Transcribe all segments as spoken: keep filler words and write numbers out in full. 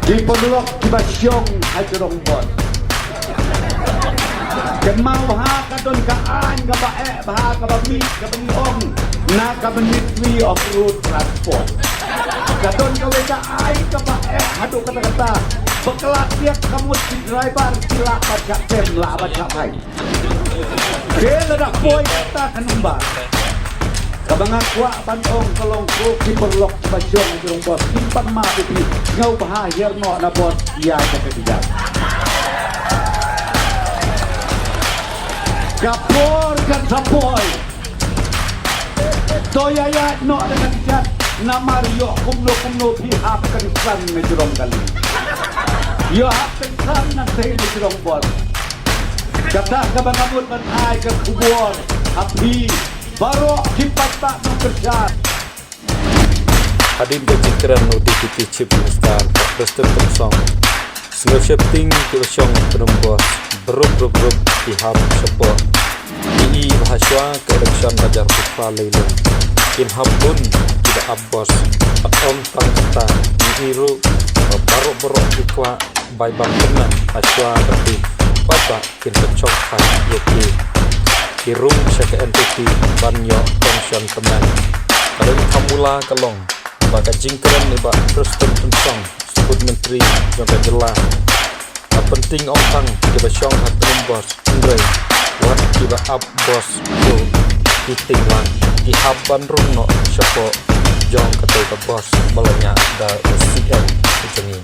Ki paralok kiba shong ha jrong bos. Kynmaw bha ka don ka aiñ kaba eh bha kaba mih kaba ngi ong na ka Ministry of Road Transport. Ka don kawei ka aiñ kaba eh haduh katta katta. Ba ka la tiak ka mut ki driver ki lah ban shah tem lah ban shah phai. Te lada poi kata ka number. Kaba nga kwah ban ong ka long ko ki paralok ba shong ha jrong bos. Ki pan ma phi phi. Nga u bha hiar noh na bos ïa ka kati jar. Ka por kan sa poi. To ïa ïa noh da kati jar. Namar ïoh kumno kumno phi hap kan san na jrong kali. Ïoh hap kan san na te na jrong bos. Kata kaba nga mut ban ai ka khubor ha phi baroh ki paidbah nongkyrshan. Hadien ka jingkren u Deputy Chief Minister Bah Prestone Tynsong, sngewsheptieng kiba shong ha Tynnum Bos, bruk bruk bruk ki hap shapoh. Ki i ba hashwa ka election ba jar phi phra lei lei kin hap bun kiba ap bos. Bad ym tang kata, ngi i ruh ba baroh baroh ki kwah bai ban kynmaw hashwa ba ki paidbah kin pynshong phai ïa ki. Ki rung sha ka N P P ban ïoh pension tymmen. Ka dei ka mula ka long ba ka jingkren i Bah Prestone Tynsong, Support Myntri jong ka jylla, ka pyntieng ym tang kiba shong ha Tynnum Bos, hynrei wat kiba ap bos ruh ki tieng lang ki hap ban rung noh shapoh jong katei ka bos ba la ñiah da u C M u jong ngi.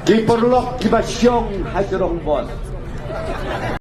Ki paralok kiba shong ha jrong bos.